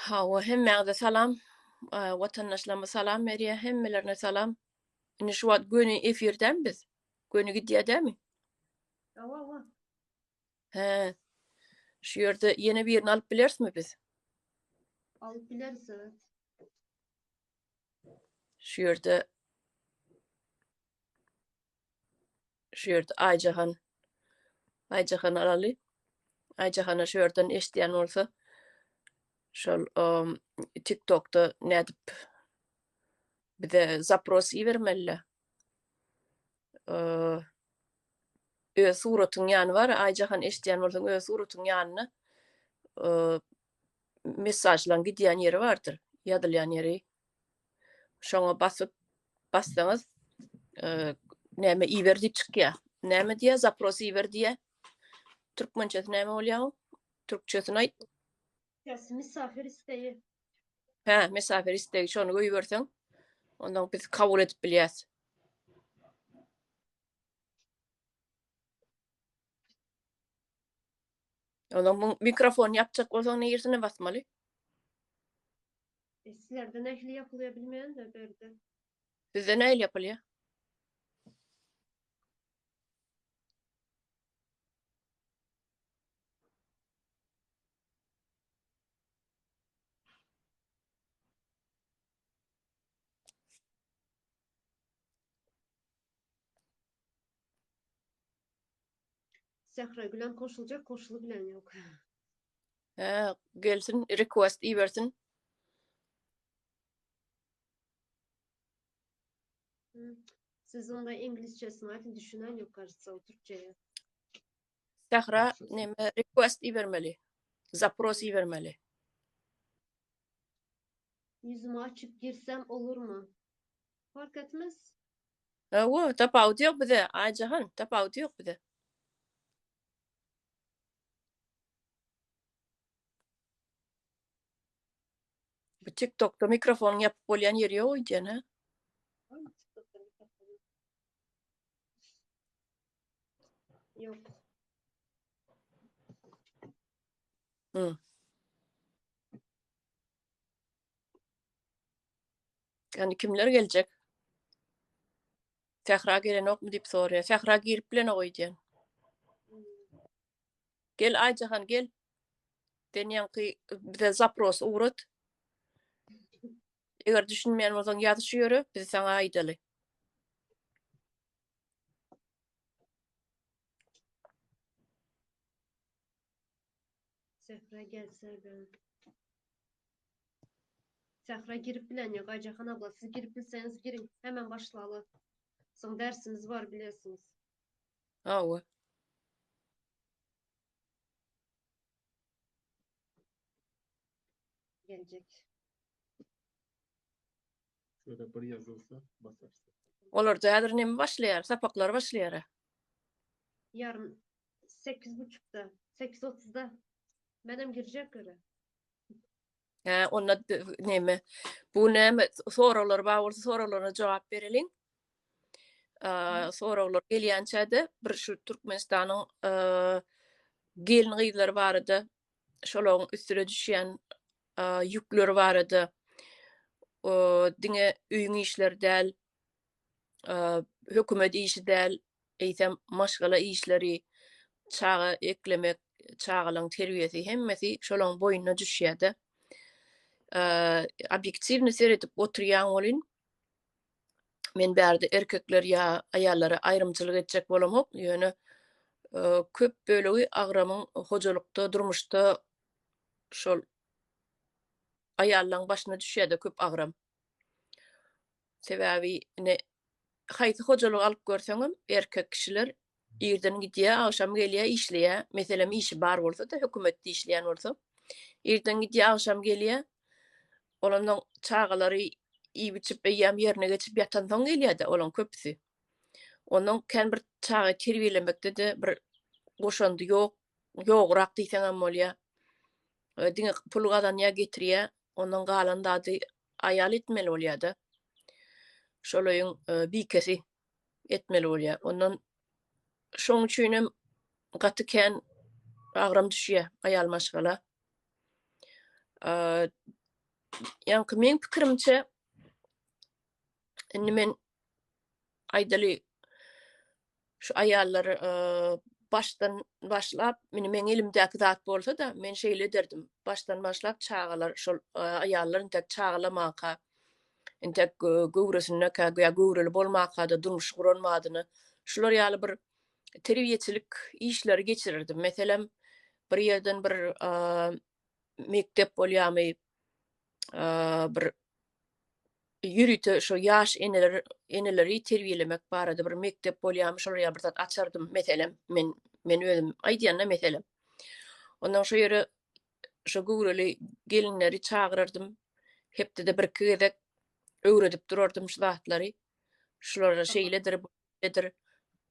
Hawa, hemmäňize salam. Watandaşlarymyz salam berýär, hemmelerine salam. Indi şu wagt göni efirdämi biz? Göni gidýär dämi? Hawa, hawa. Hä. Şu ýerde ýene birini alyp bilerismi biz? Alyp bileris, evet. Şu ýerde Şu ýerde Aýjahan Aýjahan alaly. Aýjahana şu ýerden eşidýän bolsa şol TikTokda nädip bize zapros ibermeli. Öz suratyň ýany bar. Aýjahan eşidýän bolsaň öz suratyň ýanyna mesajlaň gidýän ýeri bardyr. Ýazylýan ýeri. Şoňa basyp bassaňyz näme iber diýip çykýar. Näme diýýär? Zapros iber diýýär. Türkmençesi näme bolýar o? Türkçesini aýt. Ýa misafir istegi. Hä, misafir istegi şony goýberseň, ondan biz kabul edip bilýäs. Ondan mikrofon ýapjak bolsaň niresine basmaly? E, sizlerde nähili ýapylýar bilmeýän de berde. Bizde nähili ýapylýar? Sähra Gülen goşuljak goşuly bilen ýok. Hä, gelsin, request ibersin. Siz onda inglizçesini aýdyň düşünen ýok кажется o türkçeýe. Sähra neme request ibermeli. Zapros ibermeli. Ýüzümi açyp girsem olurmy? Fark etmez. Hawa, tapawudy ýok bize, Aýjahan, tapawudy ýok bize. Bu TikTokda mikrofonyň ýapyk bolýan ýeri ýok öýdýän, hä? Ýok. Hı. Ýani kimler geljek? Sähra gelenokmy diýip soraýar. Sähra girip bilenok öýdýän. Gel Aýjahan gel. Sen ýaňky bize zapros ugrat. Eger düşünmeýän bolsaň ýaz şu ýere, biz saňa aýdaly. Sähra gelse ben. Sähra girip bilen ýok. Aýjahan abla siz girip bilseňiz giriň. Hemen başlaly. Soň dersimiz bar bilesiňiz. Hawa. Geljek. Şöyle bir ýazylsa basarsyn. Olarda häzir neme başlaýar? Sapaklar başlaýar. Ýarym Sekiz buçukda, sekiz otuzda. Menem girjek göre. Hä, onda neme? Bu näme soraglar bar bolsa soraglaryna jogap bereliň. Soraglar gelýänçä-de bir şu Türkmenistanyň gelin-gyzlary barada, şolaryň üstüne düşýän ýükleri barada diňe öýüň işleri däl, hökümet işi däl, eýsem maşgala işleri, çaga eklemek, çagalaryň terbiýesi hemmesi şolaryň boýnuna düşýär-de. Obýektiwny seredip oturýaň welin, men bärde erkekler ýa aýallara aýrymçylyk etjek bolamok, ýöne köp bölegi agramyň hojalykda, durmuşda şol aýallaryň başyna düşýär-de köp agram. Sebäbi ine haýsy hojalygy alyp görseňem erkek kişiler irden gidýär, agşam gelýär, işleýär. Meselem işi bar bolsa-da, hökümetde işleýän bolsa, irden gidýär, agşam gelýär. Olandan çagalary iýip-içip eýýäm ýerine geçip ýatansoň gelýär-de olaň köpüsi. Ondan kän bir çaga terbiýelemekde-de bir goşandy ýok, ýograk diýseňem bolýar. Diňe pul gazanýar, getirýär. Ondan galan zady aýal etmeli bolýar-da. Şol öýüň e, bikesi etmeli bolýar. Ondan şoň üçin hem gaty kän agram düşýär aýal maşgala. Ýaňky meň pikirimçe indi men aýdaly şu aýallar başdan başlap, indi meň elimdäki zat bolsa-da, men şeýle ederdim. Başdan başlap çagalar şol aýallar intek çagalamaka, intek göwresindekä ýa göwreli bolmaka-da durmuş guran badyna şular ýaly bir terbiýeçilik işleri geçirirdim. Meselem, bir ýerden bir mekdep bolýarmy, bir ýörite şo ýaş eneler eneleri terbiýelemek barada bir mekdep bolýarmy, şolar ýaly bir zat açardym, meselem, men men özüm aýdýan-da meselem. Ondan şo ýere şo göwreli gelinleri çagyrardym. Hepdede bir-iki gezek öwredip durardym şu zatlary. Şular şeýledir, beýledir,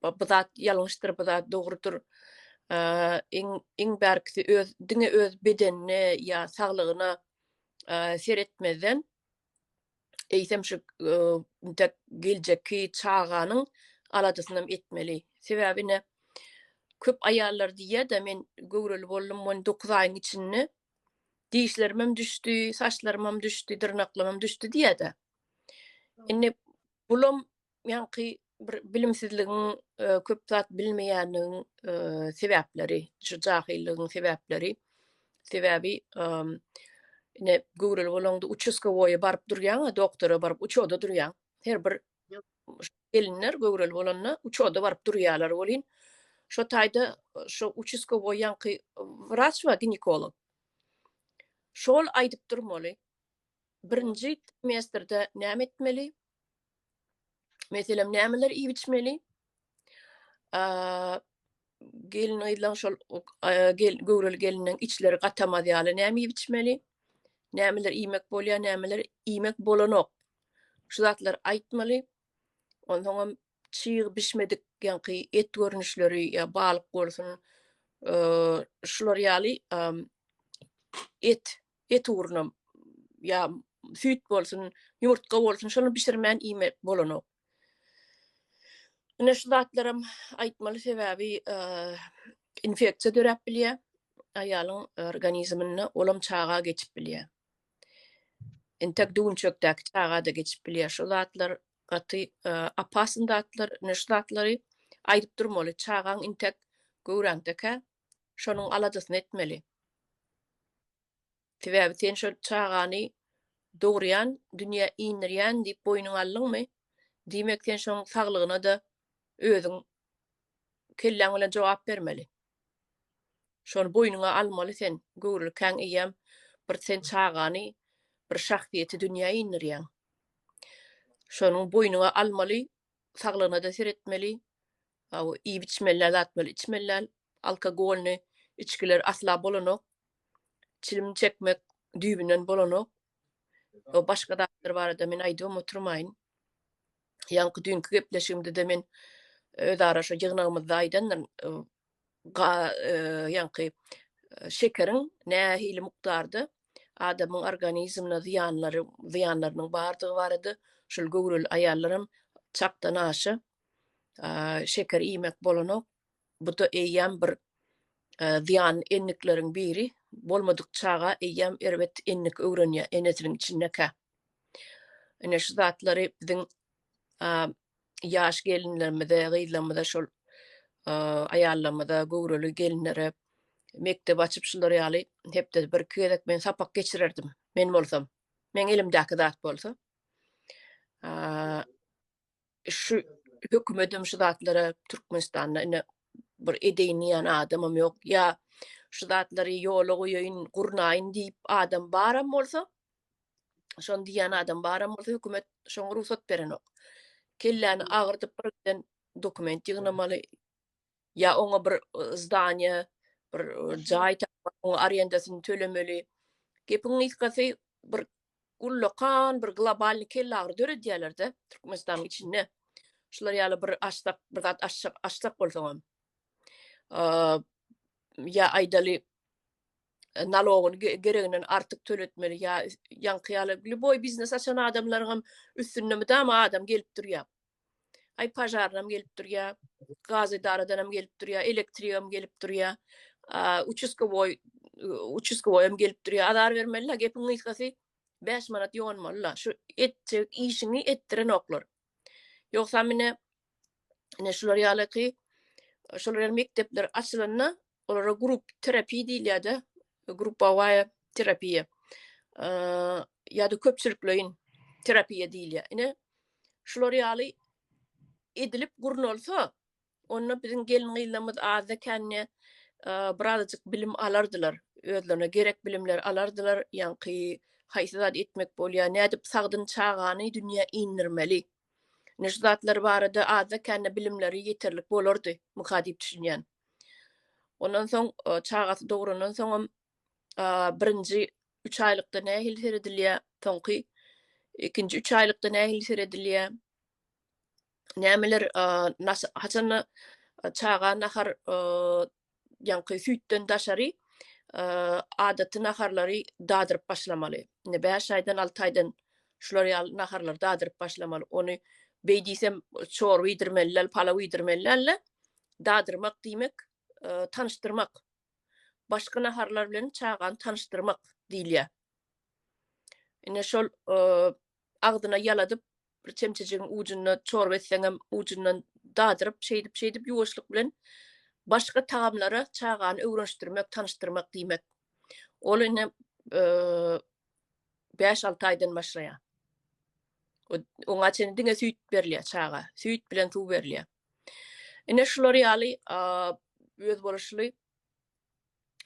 bu zat ýalňyşdyr, bu zat dogrudyr. Iň iň bärkisi öz diňe öz bedenine ýa saglygyna seretmezden eýsem şu intek geljekki çaganyň aladasynam etmeli. Sebäbi ine köp aýallar diýýär-de men göwreli boldum, on dokuz aýyň içinde dişlerimem düşdi, saçlarymam düşdi, dyrnaklarymam düşdi diýýär-de. Indi bulam ýaňky bir bilimsizligiň, köp zat bilmeýänligiň sebäpleri, şu jahyllygyň sebäpleri. Sebäbi ine göwreli bolaňda uçaskowoýa baryp durýaň-a, doktora baryp uçoda durýaň. Her bir gelinler göwreli bolanda uçoda baryp durýarlar welin, şo taýda şo uçaskowoý ýaňky wraç bar, ginekolog. Şol aýdyp durmaly. Birinji trimestrde näme etmeli? Meselem, nämeler iýip içmeli? Gelin gyzlaň şol göwreli gelinleň içleri gatamaz ýaly näme iýip içmeli? Nämeler iýmek bolýar, nämeler iýmek bolanok? Şu zatlary aýtmaly. Onsoňam çyg bişmedik ýaňky et görnüşleri ýa balyk bolsun, şular ýaly et Et ugrunam ýa süýt bolsun, ýumurtga bolsun, şony bişirmän iýmek bolanok. Ine şu zatlaram aýtmaly sebäbi infeksiýa döräp bilýär aýalyň organizminde, olam çaga geçip bilýär. Entek düwünçekdäki çaga-da geçip bilýär. Şu zatlar gaty opasny zatlar. Ine şu zatlary aýdyp durmaly. Çagaň intek göwräňdekä şonuň aladasyny etmeli. Sebäbi sen şol çagany dogurýan, dünýä indirýän diýip boýnuňa aldyňmy, diýmek sen şoň saglygyna-da özüň kelläň bilen jogap bermeli. Şony boýnuňa almaly sen, göwrelikäň eýýäm bir sen çagany, bir şahsyýeti dünýä indirýäň. Şonuň boýnuňa almaly, saglygyna-da seretmeli, iýip içmeli däl, zat bilen içmeli däl, alkogolny içgiler asla bolanok. Çilim çekmek düýbünden bolanok. O başga zatlar barada men aýdybam oturmaýyn. Ýaňky düýnki gepleşigimde-de men özara şo ýygnagymyzda aýdandyryn. Ýaňky şekeriň nähili mukdarda adamyň organizmine zyýanlary zyýanlarynyň bardygy barada şol göwreli aýallaram çakdan aşa şeker iýmek bolanok. Bu-da eýýäm bir zyýanly endikleriň biri. Bolmadyk çaga eýýäm erbet endik öwrenýär enesiniň içindekä. Ine şu zatlary biziň ýaş gelinlerimize, gyzlarymyza şol aýallarymyza, göwreli gelinlere mekdep açyp şular ýaly hepdede bir-iki gezek men sapak geçirerdim. Men bolsam, meň elimdäki zat bolsa. Şu hökümetem şu zatlara Türkmenistanda ine bir edeýin diýen adamam ýok. Ýa şu zatlary ýola goýaýyn, gurnaýyn diýip adam baram bolsa, şony diýen adam baram bolsa hökümet şoňa rugsat berenok. Kelläni agyrdyp bir giden dokument ýygnamaly. Ýa oňa bir zdaniýa, bir jaý tapmaly, oňa arendasyny tölemeli. Gepiň gysgasy bir ullakan bir globalny kellagyry döredýärler-de Türkmenistanyň içinde. Şular ýaly bir açsak, bir zat açjak, açsak bolsaňam. Ýa aýdaly nalogyny gereginden artyk töletmeli ýa ýaňky ýaly lýuboý biznes açan adamlaryňam üstünde mydama adam gelip durýar. Aý pažarnam gelip durýar, gaz edaradanam gelip durýar, elektrigam gelip durýar. Uçaskowoý. Uçastkowoýam gelip durýar, azar bermeli-la, gepiň gysgasy 5 manat ýonmaly-la. Şu etjek işiňi etdirenoklar. Ýogsam ine ine şular ýalyky şolar ýaly mekdepler açylanda olara grup terapiýa diýilýär-de, gruppawaýa terapiýa. Ýa-da köpçülikleýin terapiýa diýilýär. Ine şular ýaly edilip gurnalsa, Onda biziň gelin-gyzlarymyz azda-kände birazajyk bilim alardylar. Özlerine gerek bilimleri alardylar. Ýaňky haýsy zat etmek bolýar, nädip sagdyn çagany dünýä indirmeli. Ine şu zatlar barada azda-kände bilimleri ýeterlik bolardy myka diýip düşünýän. Ondan soň çagasy dograndan soňam birinji üç aýlykda nähili seredilýär, soňky ikinji üç aýlykda nähili seredilýär, nämeler haçanda çaga nahar ýaňky süýtden daşary adaty naharlary dadyryp başlamaly. Indi 5 aýdan 6 aýdan şular ýaly naharlary dadyryp başlamaly. Ony beý diýsem çorba iýdirmeli däl, palaw iýdirmeli däl-de, dadyrmak diýmek, tanyşdyrmak. Başga naharlar bilen çagany tanyşdyrmak diýilýär. Ine şol agzyna ýaladyp bir çemçejigiň ujunda çorba etseňem ujundan dadyryp şeýdip şeýdip ýuwaşlyk bilen başga tagamlara çagany öwrenişdirmek, tanyşdyrmak diýmek. Ol indi 5-6 aýdan başlaýar. Oňa çenli diňe süýt berilýär çaga. Süýt bilen suw berilýär. Ine şular ýaly özboluşly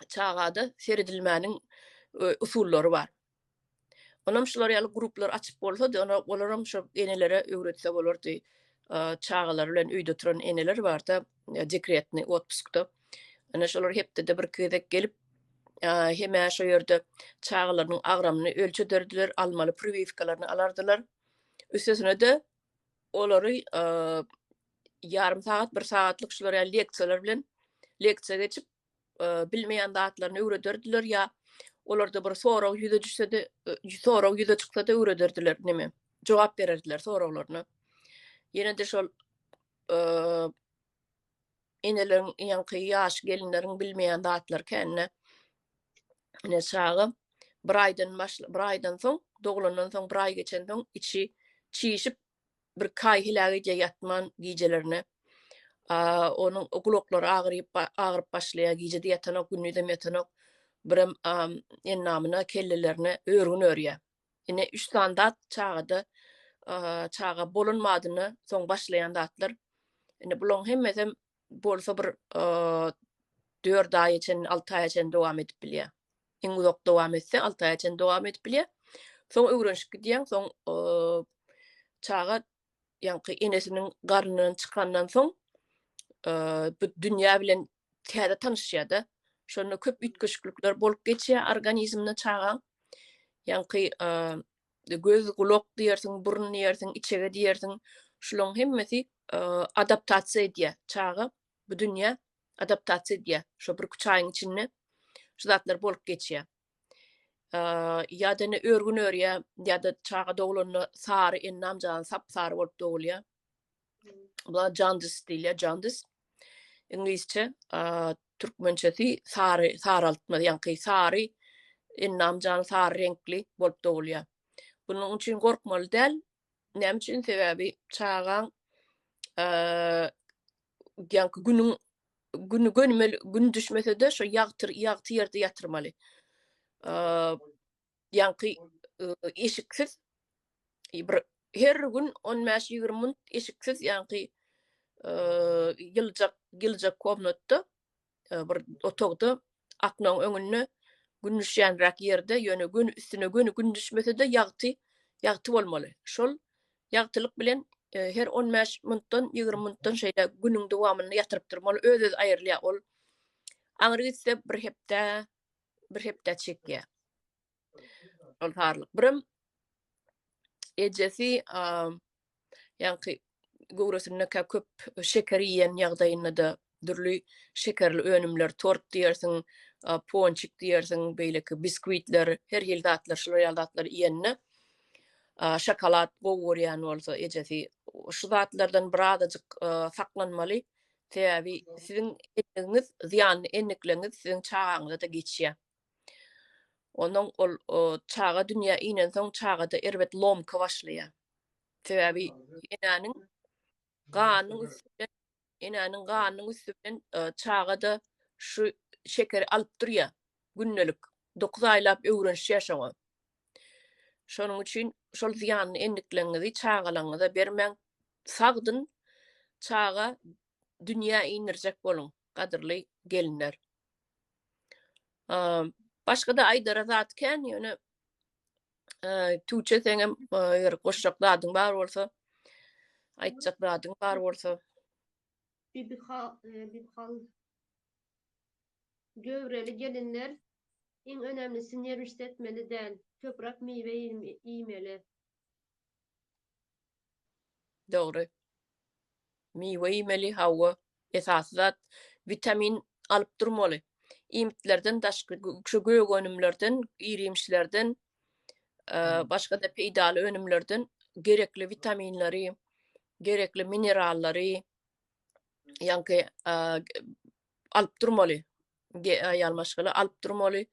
çagada seredilmäniň usullary bar. Onam şular ýaly gruplar açyp bolsady, ona olaram şo enelere öwretse bolardy. Çagalary bilen öýde oturan eneler barda, dekretni otpuskda. Ana şolar hepdede bir gezek gelip, hemä şo ýerde çagalarynyň agramyny ölçederdiler, almaly priwiwkalaryny alardylar. Üstesine-de olary ýarym sagat, bir sagatlyk şular ýaly leksiýalar bilen leksiýa geçip, bilmeýän zatlaryny öwrederdiler ýa olarda bir sorag ýüze düşse-de, sorag ýüze çyksa-da öwrederdiler neme, jogap bererdiler soraglaryna. Ýene-de şol eneleriň, ýaňky ýaş gelinleriň bilmeýän zatlary kände. Ine çaga bir aýdan baş bir aýdan soň, doglandan soň bir aý geçensoň içi çişip bir kaý heläk edýär ýatman gijelerine. Onuň gulaklary agyryp agyryp başlaýar, gije-de ýatanok, gündizem ýatanok. Birem endamyna, kellelerine örgün örýär. Ine üç sany zat çagada çaga bolan badyna soň başlaýan zatlar. Ine bularyň hemmesem bolsa bir 4 aýa çenli, 6 aýa çenli dowam edip bilýär. Iň uzak dowam etse 6 aýa çenli dowam edip bilýär. Soň öwrenişip gidýäň, soň çaga ýaňky enesiniň garnyndan çykandan soň bu dünýä bilen täze tanyşýar-da. Şonda köp üýtgeşiklikler bolup geçýär organizmde çagaň. Ýaňky göz, gulak diýersiň, burun diýersiň, içege diýersiň. Şularyň hemmesi adaptasiýa edýär çaga bu dünýä adaptasiýa edýär. Şo bir üç aýyň içinde şu zatlar bolup geçýär. Ýa-da ne örgün örýär, ýa-da çaga dogulanda sary endam jany sap-sary bolup dogulýar. Bular jaundice diýilýär, jaundice. Iňlisçe, türkmençesi sary, saraltma, ýaňky sary endam jany sary reňkli bolup dogulýar. Bunuň üçin gorkmaly däl. Näme üçin? Sebäbi çagaň ýaňky günüň güni gönümel gün düşmese-de şo ýagty ýagty ýerde ýatyrmaly. Ýaňky eşiksiz bir her gün 15-20 minut eşiksiz ýaňky ýyljak ýyljak komnatda bir otagda aknaň öňünde gün düşýänräk ýerde ýöne gün üstüne göni gün düşmese-de ýagty ýagty bolmaly. Şol ýagtylyk bilen her 15 minutdan 20 minutdan şeýle günüň dowamynda ýatyryp durmaly. Öz-özi aýrylýar ol. Aňry gitse bir hepde bir hepde çekýär. Ol harlyk. Birem ejesi ýaňky göwresindeka köp şeker iýen ýagdaýynda-da dürli şekerli önümler, tort diýersiň, ponçik diýersiň, beýleki biskwitler, her hili zatlar, şular ýaly zatlary iýende, şokolad gowy görýän bolsa ejesi, şu zatlardan birazajyk saklanmaly. Sebäbi siziň endigiňiz, zyýanly endikleriňiz siziň çagaňyza-da geçýär. Ondan ol çaga dünýä inensoň çagada erbet lomka başlaýar. Sebäbi enäniň ganynyň üsti bilen enäniň ganynyň üsti bilen çaga-da şu şekeri alyp durýar gündelik. 9 aýlap öwrenişýär şoňa. Şonuň üçin şol zyýanly endikleriňizi çagalaryňyza bermäň. Sagdyn çaga dünýä indirjek boluň, gadyrly gelinler. Başga-da aýdara zat kän, ýöne Tuğçe seňem eger goşjak zadyň bar bolsa, aýtjak zadyň bar bolsa. Bibihal, Bibihal göwreli gelinler iň önemlisi nerwişt etmeli däl, köpräk miwe iýmeli. Dogry. Miwe iýmeli, hawa. Esasy zat witamin alyp durmaly. Iýmitlerden daşky şu gök önümlerden, ir-iýmişlerden, başga-da peýdaly önümlerden gerekli witaminleri, gerekli minerallary ýaňky alyp durmaly. Aýal maşgala alyp durmaly.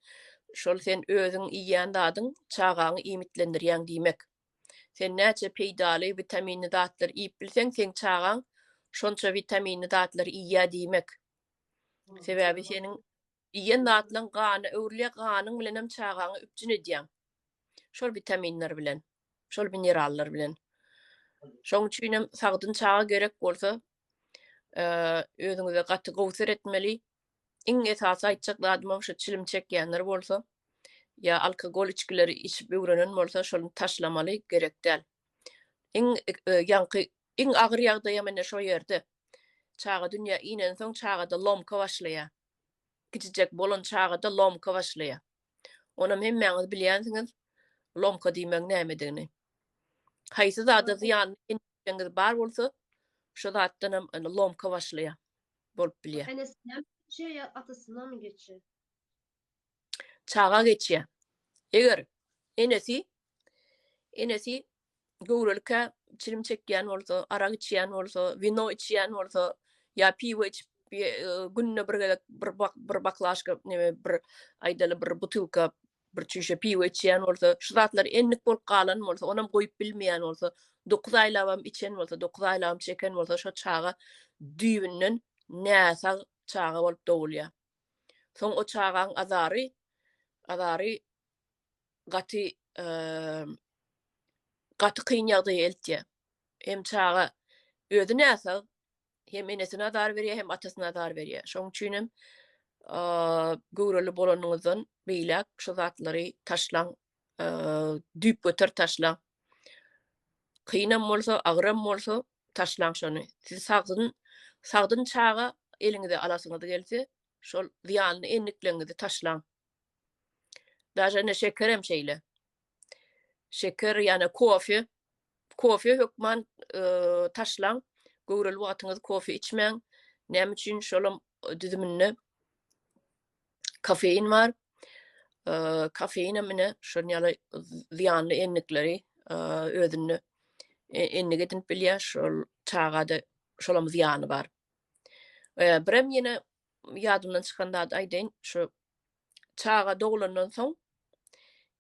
Şol sen özüň iýýän zadyň çagaňy iýmitlendirýäň diýmek. Sen näçe peýdaly, witaminli zatlar iýip bilseň, seň çagaň şonça witaminli zatlary iýýär diýmek. Sebäbi seniň iýen zatlaň gana öwrülýär, ganyň bilenem çagaňy üpjün edýäň. Şol witaminler bilen, şol minerallar bilen. Şoň üçinem sagdyn çaga gerek bolsa, özüňize gaty gowy seretmeli. Iň esasy aýtjak zadymam şu çilim çekýänler bolsa ýa alkogol içgileri içip öwrenen bolsa şony taşlamaly gerek däl. Iň ýaňky iň agyr ýagdaýam ine şo ýerde. Çaga dünýä inensoň çagada lomka başlaýar. Kiçijek bolan çagada lomka başlaýar. Onam hemmäňiz bilýänsiňiz lomka diýmegiň nämedigini. Haýsy zada zyýanly endigiňiz bar bolsa şo zatdanam lomka başlaýar. Bolup bilýär. Enesine geçýär ýa atasynamy geçýär? Çaga geçýär. Eger enesi enesi göwrelikä çilim çekýän bolsa, arak içýän bolsa, wino içýän bolsa, ýa piwo içip günde bir gezek bir bir baklaşka neme bir aýdaly bir butylka bir çüýşe piwo içýän bolsa, şu zatlar endik bolup galan bolsa, onam goýup bilmeýän bolsa, 9 aýlabam içen bolsa, 9 aýlabam çeken bolsa, şo çaga düýbünden näsag çaga bolup dogulýar. Soň o çagaň azary azary gaty gaty kyn ýagdaýa eltýär. Hem çaga özi näsag, hem enesine azar berýär, hem atasyna azar berýär. Şonuň üçin hem göwreli bolanyňyzdan beýläk şu zatlary taşlaň, düýpgöter taşlaň. Kynam bolsa, agyram bolsa taşlaň şony. Siz sagdyn, sagdyn çaga eliňize alasyňyz gelse, şol zyýanly endikleriňizi taşlaň. Daže ine şekerem şeýle. Şeker ýa-da kofe. Kofe hökman taşlaň. Göwreli wagtyňyz kofe içmäň. Näme üçin? Şolam düzüminde kofein bar. Kofeinem ine şol ýaly zyýanly endikleri özünde endik edinip bilýär. Şol çagada şolam zyýany bar. Birem ýene ýadymdan çykan zady aýdaýyn. Şu çaga doglandan soň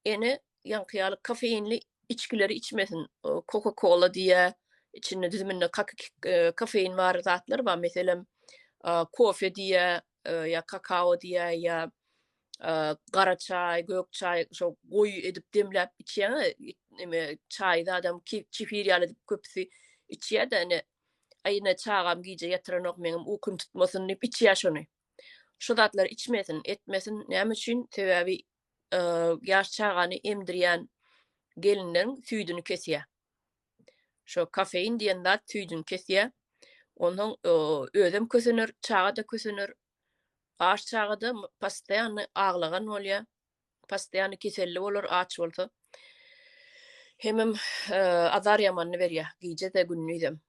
ene ýaňky ýaly kofeinli içgileri içmesin. Coca-Cola diýä, içinde düzüminde e, kofein bar zatlar bar. Meselem, kofe diýä, e, ýa kakao diýä, ýa e, gara çaý, gök çaý, şo goýy edip demläp içýäň, neme çaý zadam kefir ýaly edip köpüsi içýär-de, ene aý ine çagam gije ýatyranok, meňem ukym tutmasyn diýip içýär şony. Şu zatlary içmesin, etmesin. Näme üçin? Sebäbi ýaş çagany emdirýän gelinleriň süýdüni kesýär. Şo kofein diýen zat süýdüni kesýär. Onsoň özem kösener, çaga-da kösener. Aç çaga-da postoýanny aglagan bolýar. Postoýanny keselli bolar aç bolsa. Hemem azar ýamanyny berýär, gije-de, gündizem.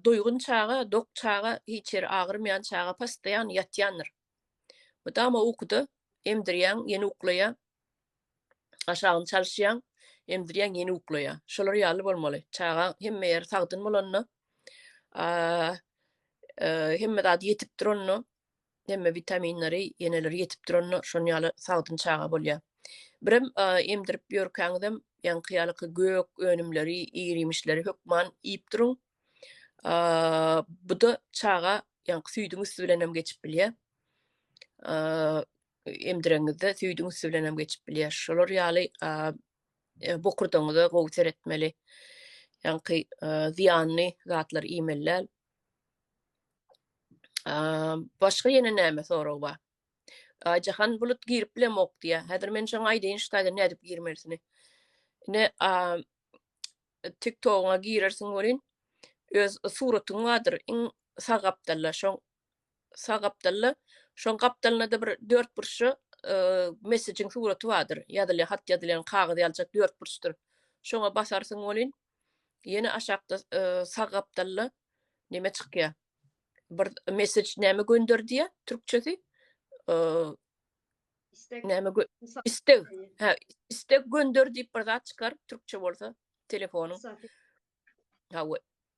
Doýgun çaga, dok çaga, hiç ýeri agyrmaýan çaga postoýan ýatýandyr. Mydama ukuda, emdirýäň, ýene uklaýar. Aşagyny çalyşýaň, emdirýäň, ýene uklaýar. Şolar ýaly bolmaly. Çaga hemme ýeri sagdyn bolanda, hemme zady ýetip duranda. Hemme witaminleri ýeneleri ýetip duranda şon ýaly sagdyn çaga bolýar. Birem emdirip ýörkäňizem ýaňky ýalyky gök önümleri, ir-iýmişleri hökman iýip duruň. Bu-da çaga ýaňky süýdüň üsti bilen hem geçip bilýär. Emdireňizde süýdüň üsti bilen hem geçip bilýär. Şolar ýaly bokurdagyňyza gowy seretmeli. Ýaňky zyýanly zatlary iýmeli däl. Başga ýene näme sorag bar? Aýjahan Bulut girip bilemok diýýär. Häzir men şoňa aýdaýyn şu taýdan nädip girmelisini. Ine, TikTok-yňa girersiň welin, öz suratyň bardyr, iň sag gapdalda, şoň sag gapdalda, şoň gapdalynda-da bir dörtburçja messejiň suraty bardyr. Ýazylýan, hat ýazylýan kagyz ýalyjak dörtburçdyr. Şoňa basarsyň welin, ýene aşakda sag gapdalda neme çykýar? Bir message näme gönder diýýär türkçesi? Istek. Näme istek. Ha, istek gönder diýip bir zat çykar türkçe bolsa telefonyň. Ha,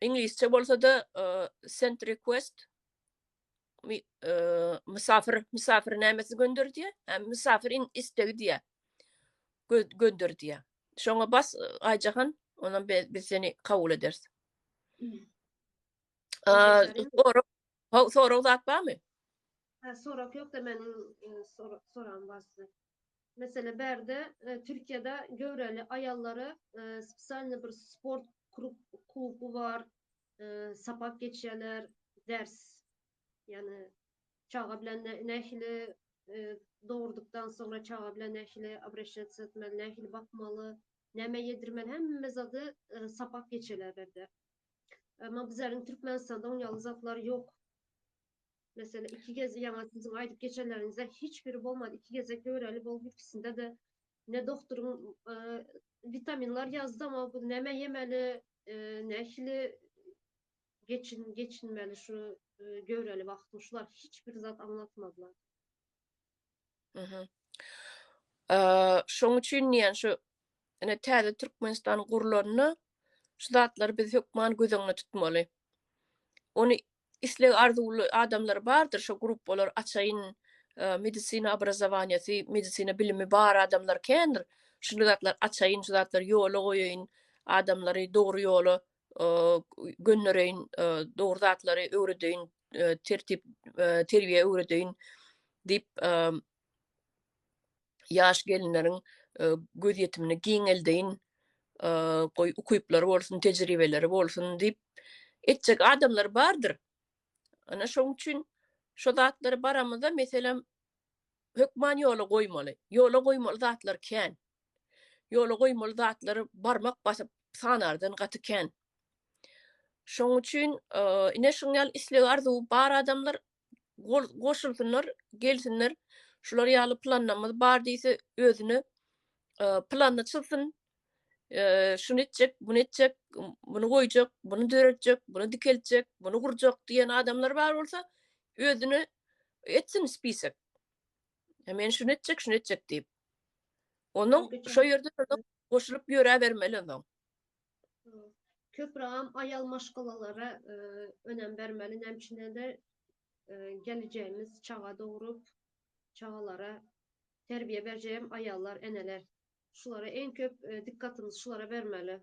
iňlisçe bolsa-da send request misafir misafir nämesi gönder diýýär? Ha, misafir istegi diýýär. Gönder diýýär. Şoňa bas Aýjahan, ondan biz seni kabul ederis. Sorag, sorag zat barmy? Ha, sorag ýok da meniň e, soram bar size. Mesele bärde e, Türkiýede göwreli aýallara e, spesialny bir sport kluby bar, sapak geçýärler, ders. Ýani çaga bilen nähili dogurdykdan soňra çaga bilen nähili obraşаться etmeli, nähili bakmaly, näme ýedirmeli, hemme zady sapak geçýärler bärde. Emma bizleriň Türkmenistanda oň ýaly zatlar ýok. Mesela iki gez ýaňa siziň aýdyp geçenleriňizde hiç biri bolmady. Iki gezek göwreli bolup ikisinde-de ne doktoryň e, witaminler ýazdy ama bu näme ýemeli, e, nähili geçin geçinmeli şu e, göwreli wagtyň şular hiç bir zat aňlatmadylar. Mhm. Şoň üçin diýen şu ine täze Türkmenistan gurlanda şu zatlary biz hökman göz öňünde tutmaly. Ony isleg arzuwly adamlar bardyr şo gruppalar açaýyn medisina obrazowaniýasy, medisina bilimi bar adamlar kändir. Şuny zatlar açaýyn, şu zatlary ýola goýaýyn, adamlary dogry ýola göndereýin, dogry zatlary öwredeýin, tertip, terbiýe öwredeýin diýip ýaş gelinleriň gözýetimini giňeldeýin, goý ukyplary bolsun, tejribeleri bolsun diýip etjek adamlar bardyr. Ana şoň üçin şo zatlary baramyzda meselem hökman ýola goýmaly. Ýola goýmaly zatlar kän. Ýola goýmaly zatlary barmak basyp sanardan gaty kän. Şoň üçin ine şuň ýaly isleg arzuwy bar adamlar goşulsynlar, gelsinler. Şular ýaly planlarymyz bar diýse özüne planyny çyzsyn. Şuny etjek, muny etjek, muny goýjak, muny döretjek, muny dikeltjek, muny gurjak diýen adamlar bar bolsa özüne etsin spisek. Men şuny etjek, şuny etjek diýip. Onuň şo ýerde goşulyp ýöräbermeli onsoň. Köprägem aýal maşgalalara önem bermeli, näme üçin-de gelejegimiz çaga dogrup, çagalara terbiýe berjegem aýallar, eneler. Şulara iň köp dykgatymyzy şulara bermeli.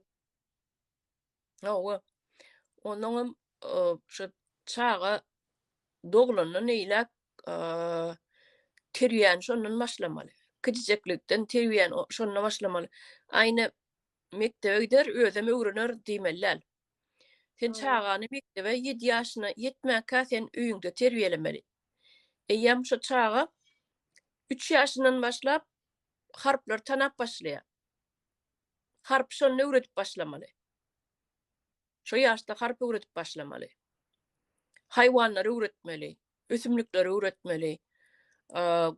Hawa. Onuňam şu çaga doglandan eýläk terbiýäni şondan başlamaly. Kiçijeklikden terbiýäni şonda başlamaly. Aýna mekdebe gider, özem öwrener diýmeli däl. Sen çagany mekdebe 7 ýaşyna ýetmänkä sen öýüňde terbiýelemeli. Eýýäm şo çaga 3 ýaşyndan başlap harplary tanap başlaýar. Harpy şonda öwredip başlamaly. Şo ýaşda harp öwredip başlamaly. Haýwanlary öwretmeli, ösümlikleri öwretmeli,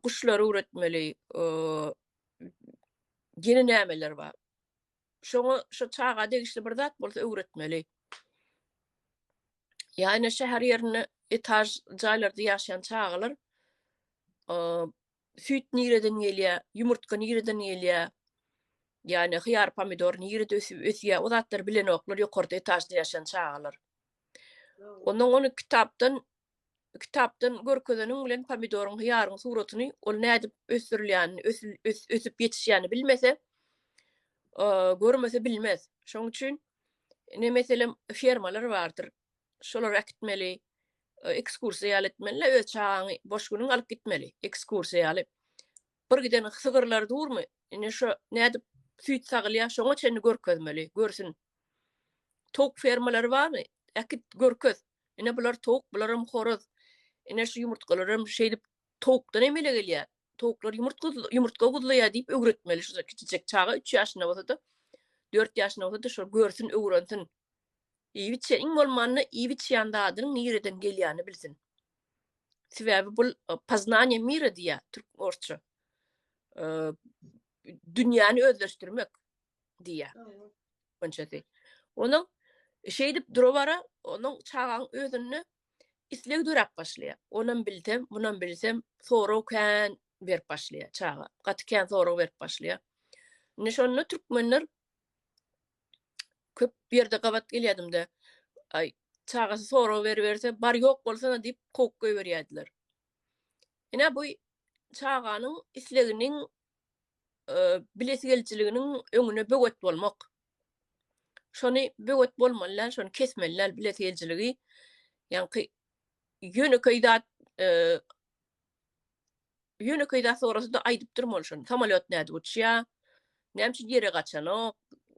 guşlary öwretmeli, ýene nämeler bar. Şoňa şo çaga degişli bir zat bolsa öwretmeli. Ýa ine şäher ýerinde etaž jaýlarda ýaşaýan çagalar süýt nireden gelýär, ýumurtga nireden gelýär, ýagny hyýar, pomidor nirede ösüp ösýär, o zatlary bilenoklar ýokarda etažda ýaşaýan çagalar. Ondan ony kitapdan kitapdan görkezeniň bilen pomidoryň, hyýaryň suratyny ol nädip ösdürilýänini, ösüp ýetişýänini bilmese, görmese bilmez. Şonuň üçin ine meselem fermalar bardyr. Şolary äkitmeli, ekskursiýa ýaly etmeli, öz çagaňy boş günüň alyp gitmeli, ekskursiýa ýaly. Bir giden sygyrlar durmy? Ine şu nädip süýt sagylýar, şoňa çenli görkezmeli, görsün. Towuk fermalary barmy? Äkit, görkez. Ine bular towuk, bularam horaz. Ine şu ýumurtgalaram şeýdip towukdan emele gelýär. Towuklar ýumurtga guzlaýar diýip öwretmeli şu kiçijek çaga 3 ýaşynda bolsa-da, 4 ýaşynda bolsa-da şol görsün, öwrensin. Iýip içýän, iň bolmanda iýip içýän zadynyň nireden gelýänini bilsin. Sebäbi bu poznание mira diýýär türk orsça. Dünýäni özleşdirmek diýýär. Türkmençesi. Onuň şeýdip dura-bara onuň çagaň özünde isleg döräp başlaýar. Onam bilsem, munam bilsem, sorag kän berip başlaýar çaga. Gaty kän sorag berip başlaýar. Indi şonda türkmenler köp ýerde gabat gelýärdim-de, aý, çagasy sorag beriberse, bar ýok bolsana diýip kowup goýberýärdiler. Ine bu çaganyň isleginiň bilesigelijiliginiň öňüne böwet bolmak. Şony böwet bolmaly däl, şony kesmeli däl bilesigelijiligi. Ýaňky ýönekeý zat ýönekeý zat sorasa-da aýdyp durmaly şony. Samolýot nädip uçýar? Näme üçin ýere gaçanok?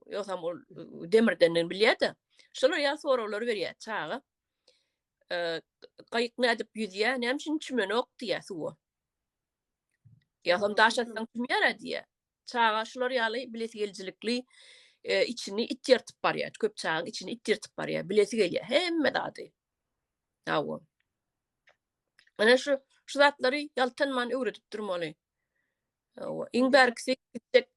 Ýogsam ol demirdendigini bilýär-de. Şolar ýaly soraglary berýär çaga. Gaýyk nädip ýüzýär? Näme üçin çümenok diýýär suwa. Ýogsam daş atsaň çümýär-ä diýýär. Çaga şular ýaly bilesigelijilikli içini it ýyrtyp barýar. Köp çagaň içini it ýyrtyp barýar. Bilesi gelýär hemme zady. Hawa. Ana şu şu zatlary ýaltanman öwredip durmaly. Hawa, iň bärkisi gitjek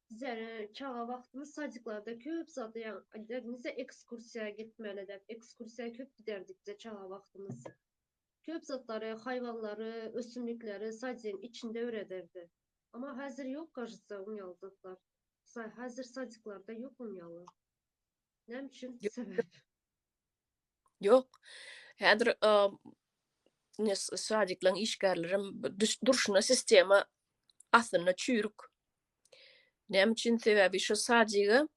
Bizler çaga wagtymyz sadiklarda köp zat ýa ekskursiýa gitmeli dep ekskursiýa köp giderdik bize çaga wagtymyz. Köp zatlary, haýwanlary, ösümlikleri sadigiň içinde öwrederdi. Amma häzir ýok kažytsa oň ýaly zatlar. Häzir sadiklarda ýok oň ýaly. Näme üçin? Sebäp. Ýok. Häzir ne sadiklaryň işgärlerem durşuna sistema aslynda çüýrük. Näme üçin? Sebäbi şu sadige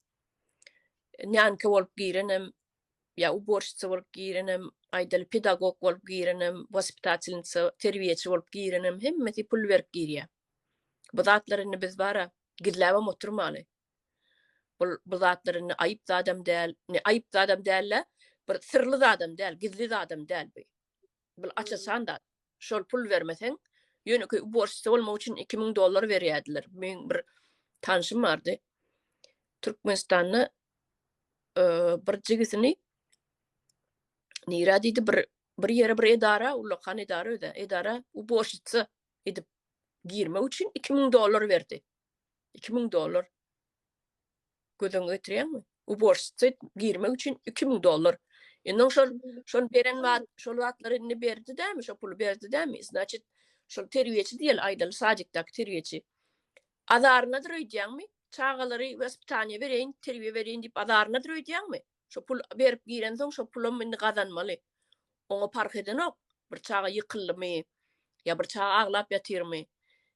nyanka bolup girenem ýa uborşitsa bolup girenem, aýdaly pedagog bolup girenem, waspitatelnitsa, terbiýeçi bolup girenem hemmesi pul berip girýär. Bu zatlar indi biz bara gizläbem oturmaly. Bul bu zatlar indi aýyp zadam däl, ne aýyp zadam däl-de, bir syrly zadam däl, gizli zadam däl bu. Bul aç-açan zat. Şol pul bermeseň, ýönekeý uborşitsa bolmak üçin 2000 dollar berýärdiler. Meň bir tanşym bardy. Türkmenistanda bir jigisini nirä diýdi bir bir ýere bir edara, ullakan edara öde, edara uborşitsa edip girmek üçin 2000 dollar berdi. 2000 dollar. Göz öňüne getirýäňmi? Uborşitsa girmek üçin 2000 dollar. Indi şol şol beren wagt şol wagtlary indi berdi dämi? Şo puly berdi dämi? Значит, şol terbiýeçi diýeli aýdaly sadikdäki terbiýeçi. Azarynadyr öýdýäňmi? Çagalary waspitaniýa bereýin, terbiýe bereýin diýip azarynadyr öýdýäňmi? Şo pul berip girensoň şo pulam indi gazanmaly. Oňa parh edenok. Bir çaga ýykyldymy, ýa bir çaga aglap ýatyrmy,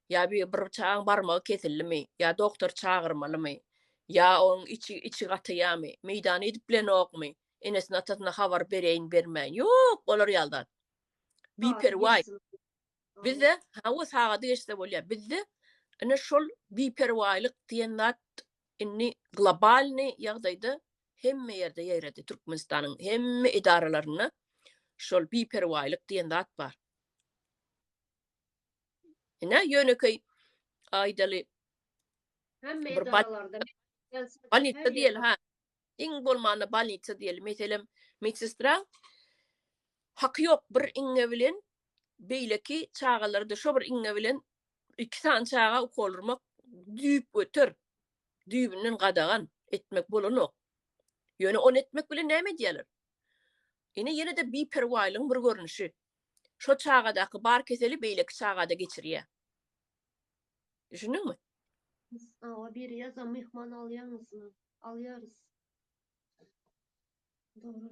ýa bir bir çagaň barmagy kesildimi, ýa dogtor çagyrmalymy, ýa oň içi içi gataýamy, meýdana edip bilenokmy, enesine atasyna habar bereýin bermäýin. Ýok, olar ýaly zat. Biperwaý. Bizde hawa sagady geçse bolýar. Bizde ine şol biperwaýlyk diýen zat indi globalny ýagdaýda hemme ýerde ýaýrady. Türkmenistanyň hemme edaralarynda şol biperwaýlyk diýen zat bar. Ine ýönekeý aýdaly hemme edaralarda bolnitsa diýeli ha. Iň bolmanda bolnitsa diýeli. Meselem, medsestra haky ýok bir iňňe bilen beýleki çagalarda şo bir iňňe bilen iki sany çaga ukol urmak düýp göter düýbünden gadagan etmek bolanok. Ýöne ony etmek bilen näme edýärler? Ine ýene-de biperwaýlygyň bir görnüşi. Şo çagadaky bar keseli beýleki çagada geçirýär. Düşündiňmi? Awa biri ýazan myhman alýaňyzmy? Alýarys. Dogry.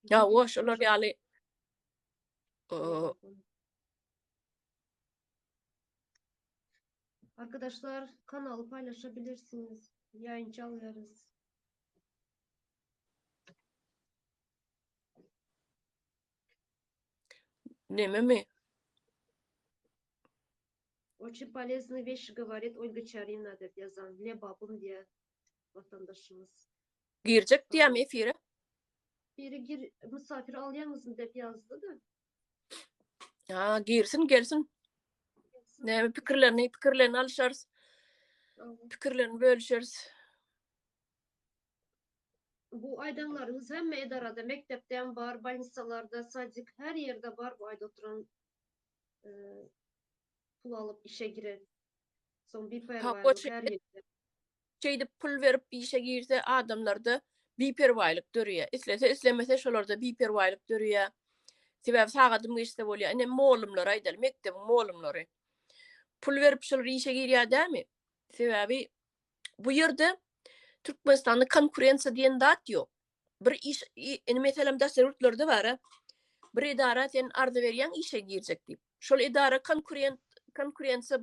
Ýa o şolar ýaly Arkadaşlar kanaly paylaşabilirsiniz. Ýaýyn çalýarys. Nememi? Очень полезные вещи говорит Ольга Чарина diýip ýazan Lebabym diýe watandaşymyz. Girjek diýýämi efire? Biri gir misafir alýaňyzmy diýip ýazdy-da. Ha, girsin, gelsin. Näme pikirlerini, pikirlerini alyşarys. Pikirlerini bölüşeris. Bu aýdanlaryňyz hemme edarada, mekdepde hem bar, bolnisalarda, sadik, her ýerde bar bu aýda oturan e, pul alyp işe giren. Soň biperwaýlyk her ýerde. Şeýdip pul berip işe girse adamlarda biperwaýlyk döreýär. Islese islemese şolarda biperwaýlyk döreýär. Sebäbi sagadym geçse bolýar. Ine mollumlary aýdaly, mekdebiň mollumlary. Pul berip şolar işe girýär dämi? Sebäbi bu ýerde Türkmenistanda konkurensiýa diýen zat ýok. Bir iş indi meselem daşary ýurtlarda bar-a. Bir edara sen arza berýäň işe girjek diýip. Şol edara konkurent konkurensiýa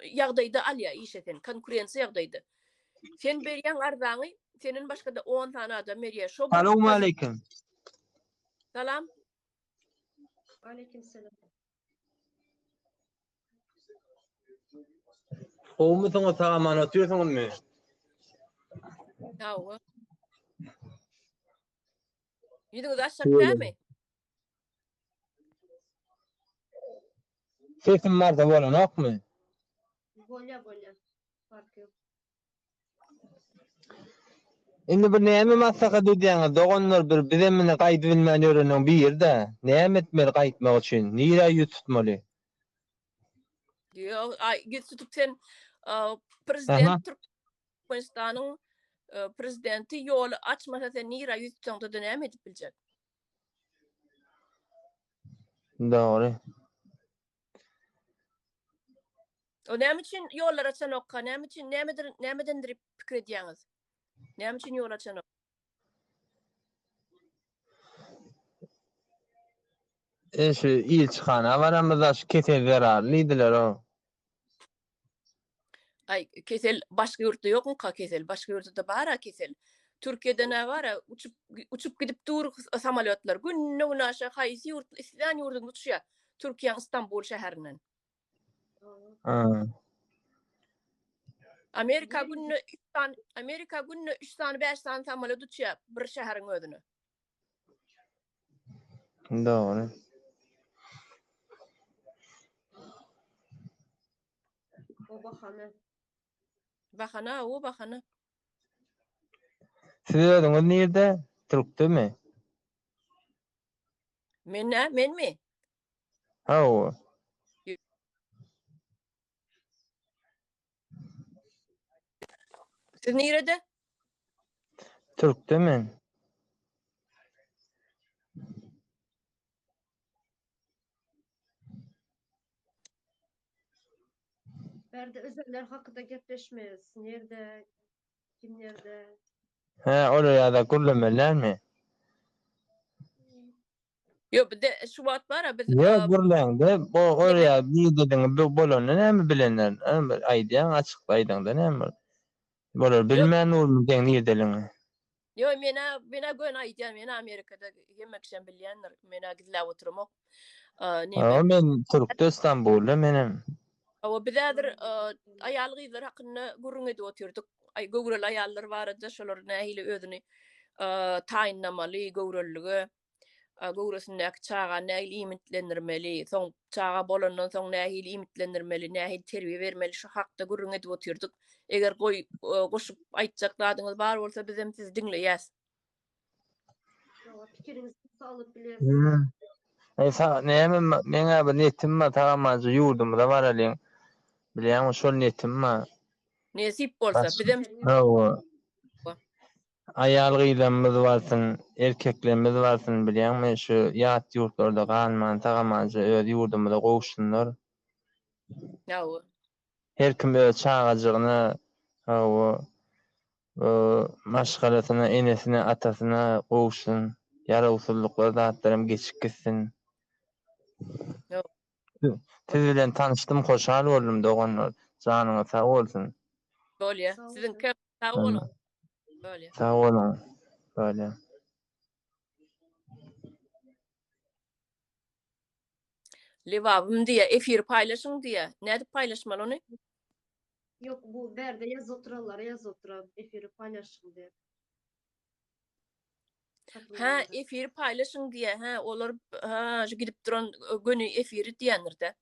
ýagdaýda alýar işe seni, konkurensiýa ýagdaýda. Sen berýäň arzaňy, senden başga-da 10 sany adam berýär. Şo bir Salowmaleýkim. Salam. Aleýkim salam. Gowumysyňyz sag-aman otyrsyňyzmy? Hawa. Ýüzüňiz açjak dälmi? Sesim barsa bolanokmy? Bolýa bolýa. Fark ýok. Indi bir näme maslahat edýäňiz doganlar bir bizem indi gaýdybilmän ýöreniň biride näme etmeli gaýtmak üçin nirä ýüz tutmaly. Ýok, aý ýüz tutup sen prezident Türkmenistanyň prezidenti ýoly açmasa sen nirä ýüz tutsaňda-da näme edip biljek? Dogry. O näme üçin ýollar açanokka? Näme üçin nämedir nämedendir pikir edýäňiz? Näme üçin ýol açanok? E şu ilçihana baramyzda şu kesel zerarly diýdiler o. Aý, kesel başga ýurtda ýokmyka kesel? Başga ýurtda-da bar-a kesel. Türkiýede nä bar-a, uçup uçup gidip dur samolýotlar. Günde-günaşa haýsy ýurt, islän ýurduňda uçýar. Türkiýäň Istanbul şäherinden. Amerika günde 3 sany, Amerika günde 3 sany, 5 sany samolýot uçýar bir şäheriň özüne. Dogry. O bahana. Bahana, o bahana. Siz özüňiz nirde? Türkdemi? Men nä, menmi? Hawa. Siz nirede? Türkde men. Bärde özeller hakyda gepleşmeýäs. Nirde, kim nirde? Hä, olar ýa-da gürlemeli dälmi? Ýok, bizde şu wagt bar-a biz Ýok, gürläňde, o ol ýa nirdediňi bolanda näme bilenler, aýdýaň açyk aýdaňda näme bol. Bolar bilmän durmy seň nirdeligiňi. Ýok, men-ä, men-ä göni aýdýan, men Amerikada hemme kişem bilýändir, men-ä gizläp oturamok. Hawa, men Türkde, Stambulda menem. Hawa, biz häzir aýal-gyzlar hakynda gürrüň edip otyrdyk. Aý, göwreli aýallar barada, şolar nähili özüni taýynlamaly göwrelilige, göwresindäki çagany nähili iýmitlendirmeli, soň çaga bolandan soň nähili iýmitlendirmeli, nähili terbiýe bermeli, şu hakda gürrüň edip otyrdyk. Eger goý, goşup aýtjak zadyňyz bar bolsa, bizem sizi diňleýäs. Pikiriňizi alyp bilersiňiz. Eý sa näme meňä bir netim bar tagamajy ýurdumyza baralyň. Bilýäňmi şol netim bar. Nesip bolsa bizem Hawa. Aýal gyzlarymyz barsyn, erkeklerimiz barsyn bilýäňmi şu ýat ýurtlarda galman tagamajy öz ýurdumyza gowuşsynlar. Hawa. Her kim öz çagajygyna hawa maşgalasyna, enesine, atasyna gowuşsyn. Ýarawsyzlyklar zatlaram geçip gitsin. Ýok. Siz bilen tanyşdym hoşal boldum doganlar. Janyňyz sag bolsun. Bolýa. Sag Siziňkem sag boluň. Bolýa. Sag boluň. Bolýa. Lebabym diýýä, efiri paýlaşyň diýýä. Nädip paýlaşmaly ony? Ýok, bu bärde ýazyp oturanlara ýazyp oturan efiri paýlaşyň diýip. Hä, efiri paýlaşyň diýýä. Hä, olar hä, şu gidip duran göni efiri diýendir-de.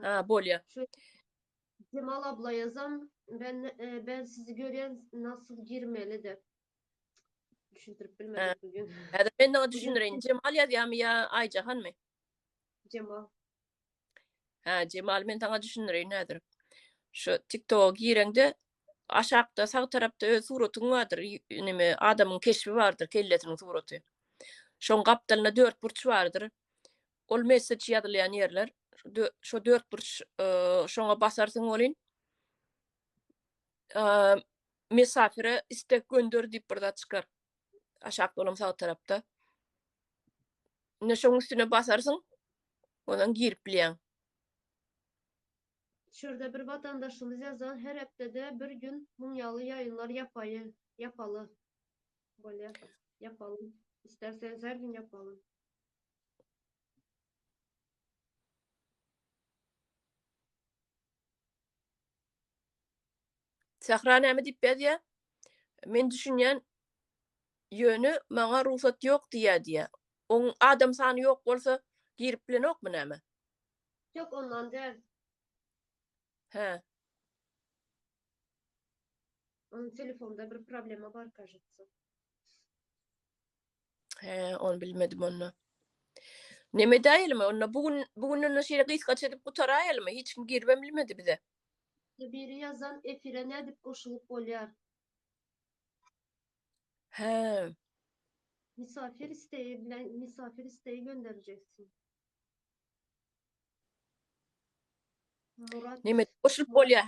Hä, bolýa. Şu Jemal abla ýazan, ben ben sizi görýän nasıl girmeli de. Düşündirip bilmedik bugün. Häzir men oňa düşündireýin. Jemal ýazýarmy ýa Aýjahanmy? Jemal. Hä, Jemal men saňa düşündireýin häzir. Şu TikToka gireňde aşakda sag tarapda öz suratyň bardyr, neme adamyň keşbi bardyr, kellesiniň suraty. Şoň gapdalynda dörtburç bardyr. Ol message ýazylýan ýerler. Şo dörtburç şoňa basarsyň welin Misafire istek gönder diýip bir zat çykar. Aşakda olam sag tarapda. Ine şoň üstüne basarsyň. Ondan girip bilýäň. Şurada bir watandaşymyz ýazan her hepdede bir gün muň ýaly ýaýynlar ýapaýy, ýapaly. Bolýa. Ýapalym. Isterseniz her gün ýapalym. Sähra näme diýip ýazýar? Men düşünýän, ýöne maňa rugsat ýok diýýär diýýär. Oň adam sany ýok bolsa girip bilenokmy näme? Ýok ondan däl. Hä. Onuň telefonda bir problema bar kažется. He, ony bilmedim onda. Neme edäýelimi onda? Bu gün bu gün onda şeýle gysgaça edip gutaraýalymy? Hiç kim giribem bilmedi bize. Biri ýazan efire nädip goşulyp bolýar? He. Misafir isteği bilen misafir isteği gönderjeksin. Murat. Neme goşulyp bolýar?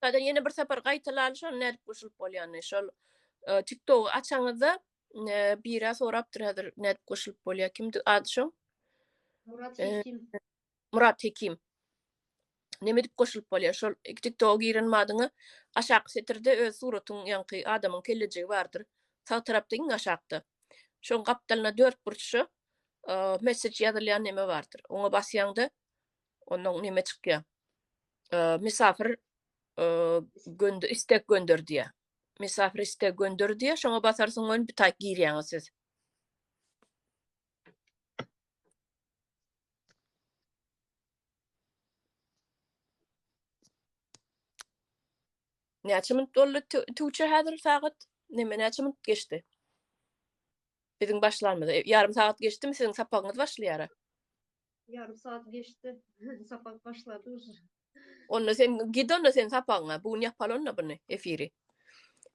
Häzir ýene bir sapar gaýtalaly şony nädip goşulyp bolýanyny. Şol e, TikToky açaňyzda e, biri sorapdyr häzir nädip goşulyp bolýar. Kimdi ady şoň? Murat E, Hekim. Murat Hekim. Neme edip goşulyp bolýar? Şol TikToka giren madyňa aşaky setirde öz suratyň ýaňky adamyň kellejigi bardyr. Sag tarapda iň aşakda. Şoň gapdalynda dörtburçça e, message ýazylýan neme bardyr. Oňa basýaňda ondan neme çykýar. E, misafir e, gönder istek gönder diýär. Misafir istek gönder diýär. Şoňa basarsyň ony bir taýk girýäňiz siz. Näçe minut boldy Tuğçe häzir sagat? Neme näçe minut geçdi? Biziň başlanymyza e, ýarym sagat geçdimi siziň sapagyňyz başlaýar? Ýarym sagat geçdi. Sapak başlady уже. Onda sen git onda sen sapagyňa. Bu gün ýapaly onda buny efiri.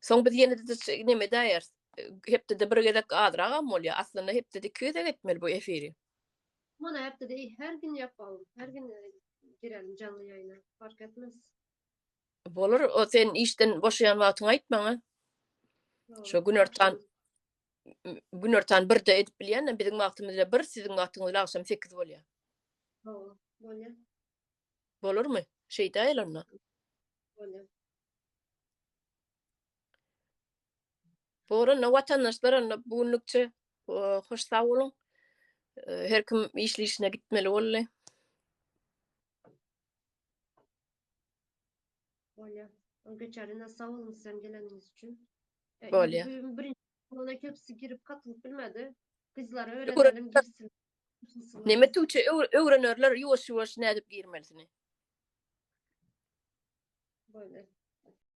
Soň biz ýene de neme edäýeris. Hepdede bir gezek azragam bolýar. Aslynda hepdede iki gezek etmeli bu efiri. Mana hepdede her gün ýapalym. Her gün e, girelim janly ýaýyna. Fark etmez. Bolar. O sen işden boşaýan wagtyňy aýt maňa. Şo günortan günortan birde edip bilýän, biziň wagtymyzda bir, siziň wagtyňyzda agşam 8 bolýar. Hawa, bolýar. Bolarmy? Şeýdäýeli onda. Bolýar. Bor onda watandaşlar onda bu günlükçe hoş sag boluň. Her kim işli işine gitmeli boldy. Bolýar. Geçerine sag boluň sizem geleniňiz üçin. E, Bolýar. Birinji bolana köpüsi girip katylyp bilmedi. Gyzlara öwrenelim girsin. Neme Tuğçe öwrenerler ýuwaş-ýuwaş nädip girmelisini. Bolýar.